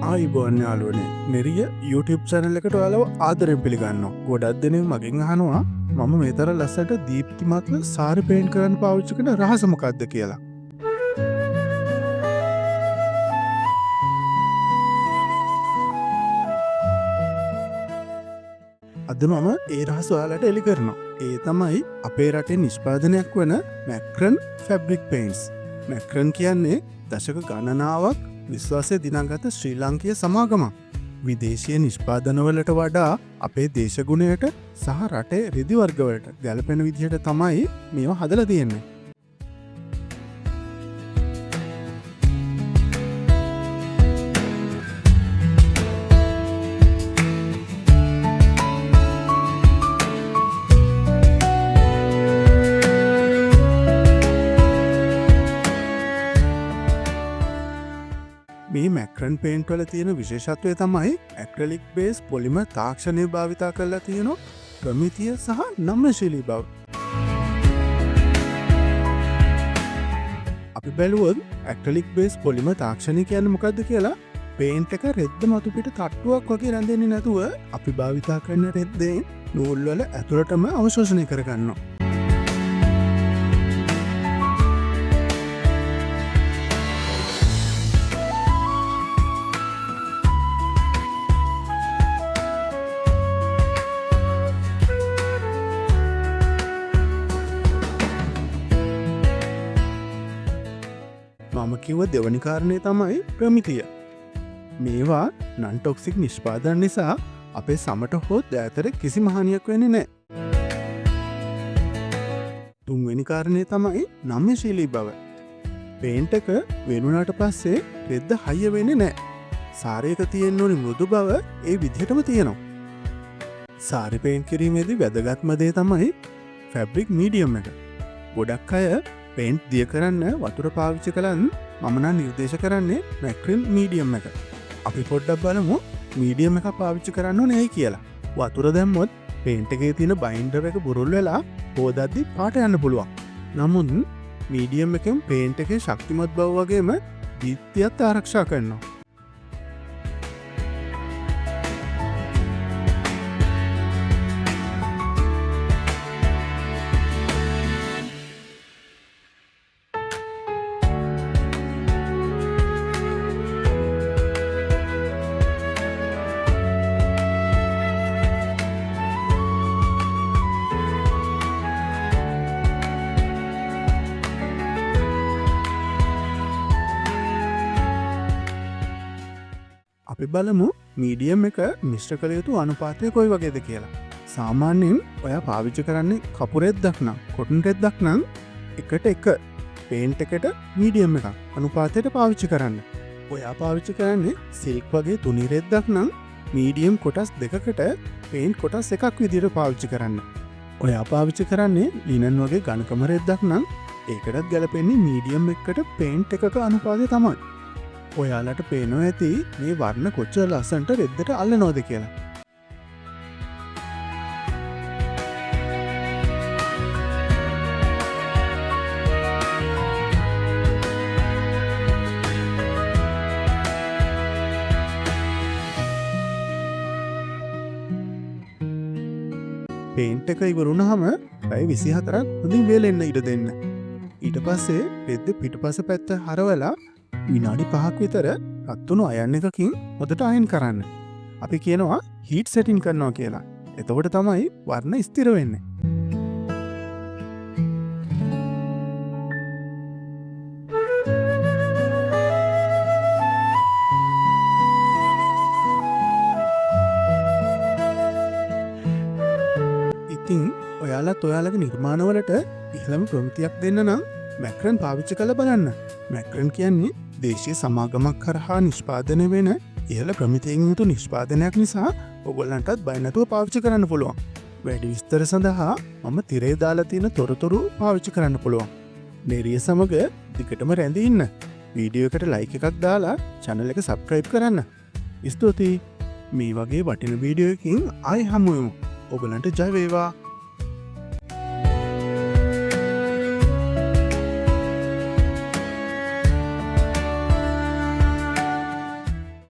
ආයුබෝවන් යාළුවනේ, නෙරිය YouTube channel එකට ඔයාලව ආදරෙන් පිළිගන්නවා. ගොඩක් දෙනෙක් මගෙන් අහනවා මම මේ තරම් ලස්සනට දීප්තිමත්ව සාරි පේන්ට් කරන්න පාවිච්චි කරන රහස මොකක්ද කියලා. අද මම ඒ රහස ඔයාලට එලි කරනවා. ඒ තමයි අපේ රටේ නිෂ්පාදනයක් වන මැක්‍රන් ෆැබ්‍රික් පේන්ට්ස්. මැක්‍රන් කියන්නේ දශක ගණනාවක් විශ්වාසය දිනාගත ශ්‍රී ලාංකීය සමාගමක්. විදේශීය නිෂ්පාදනවලට වඩා අපේ දේශගුණයට සහ රටේ රෙදි වර්ගවලට ගැලපෙන විදිහට තමයි මේවා හදලා තියෙන්නේ. මේ මැක්‍රන් පේන්ට් වල තියෙන විශේෂත්වය තමයි ඇක්‍රලික් බේස් පොලිමර් තාක්ෂණය භාවිතා කරලා තියෙන ප්‍රමිතිය සහ නම්‍යශීලී බව. අපි බැලුවොත් ඇක්‍රලික් බේස් පොලිමර් තාක්ෂණය කියන්නේ මොකද්ද කියලා, පේන්ට් එක රෙද්ද මතු පිට තට්ටුවක් වගේ රැඳෙන්නේ නැතුව අපි භාවිතා කරන රෙද්දෙන් නූල් වල ඇතුළටම අවශෝෂණය කරගන්නවා. මම කිව්ව දෙවනි කාරණය තමයි ප්‍රමිතිය. මේවා නන් ටොක්සික් නිෂ්පාදන නිසා අපේ සමට හෝ දෑතට කිසිම හානියක් වෙන්නේ නෑ. තුන්වෙනි කාරණය තමයි නම්‍යශීලී බව. පේන්ට් එක වෙනුනාට පස්සේ රෙද්ද හයිය වෙන්නේ නෑ. සාරයක තියෙන්න ඕනි මෘදු බව ඒ විදිහටම තියෙනවා. සාරි පේන්ට් කිරීමේදී වැදගත්ම දේ තමයි ෆැබ්‍රික් මීඩියම් එක. ගොඩක් අය පේන්ට් දිය කරන්න වතුර පාවිච්චි කළත් මම නම් නිර්දේශ කරන්නේ මැක්‍රින් මීඩියම් එක. අපි පොඩ්ඩක් බලමු මීඩියම් එක පාවිච්චි කරන්න ඕනේ ඇයි කියලා. වතුර දැම්මොත් පේන්ට් එකේ තියෙන බයින්ඩර් එක බුරුල් වෙලා හොදද්දි පාට යන්න පුළුවන්. නමුත් මීඩියම් එකෙන් පේන්ට් එකේ ශක්තිමත් බව වගේම දීප්තියත් ආරක්ෂා කරනවා. අපි බලමු මීඩියම් එක මිශ්‍ර කළ යුතු අනුපාතය කොයි වගේද කියලා. සාමාන්‍යයෙන් ඔයා පාවිච්චි කරන්නේ කපු රෙද්දක් නම්, කොටන් රෙද්දක් නම් එකට එක පේන්ට් එකට මීඩියම් එකක් අනුපාතයට පාවිච්චි කරන්න. ඔයා පාවිච්චි කරන්නේ සිල්ක් වගේ තුනි රෙද්දක් නම් මීඩියම් කොටස් දෙකකට පේන්ට් කොටස් එකක් විදිහට පාවිච්චි කරන්න. ඔයා පාවිච්චි කරන්නේ ලිනන් වගේ ඝනකම රෙද්දක් නම් ඒකටත් ගැලපෙන්නේ මීඩියම් එකකට පේන්ට් එකක අනුපාතය තමයි. ඔයාලට පේනවා ඇති මේ වර්ණ කොච්චර ලස්සනට රෙද්දට අල්ලනවද කියලා. පේන්ට් එක ඉවර වුණාම පැය 24ක් හොඳින් වේලෙන්න ඉඩ දෙන්න. ඊට පස්සේ රෙද්ද පිටුපස පැත්ත හරවලා විනාඩි 5ක් විතර රත් වුණු අයන් එකකින් හොඳට අයන් කරන්න. අපි කියනවා හීට් සෙටින් කරනවා කියලා. එතකොට තමයි වර්ණ ස්ථිර වෙන්නේ. ඉතින් ඔයාලත් ඔයාලගේ නිර්මාණවලට ඉහළම ප්‍රමිතියක් දෙන්න නම් මැක්‍රන් පාවිච්චි කරලා බලන්න. මැක්‍රන් කියන්නේ දේශීය සමාගමක් හරහා නිෂ්පාදනය වෙන ඉහළ ප්‍රමිතියෙන් යුතු නිෂ්පාදනයක් නිසා ඔයගොල්ලන්ටත් බය නැතුව පාවිච්චි කරන්න පුළුවන්. වැඩි විස්තර සඳහා මම තිරේ දාලා තියෙන තොරතුරු පාවිච්චි කරන්න පුළුවන්. නෙරිය සමග දිගටම රැඳී ඉන්න. වීඩියෝ එකට ලයික් එකක් දාලා චැනල් එක සබ්ස්ක්‍රයිබ් කරන්න. ස්තුතියි. මේ වගේ වටින වීඩියෝ එකකින් ආයෙ හමු වෙමු. ඔයගොල්ලන්ට ජය වේවා.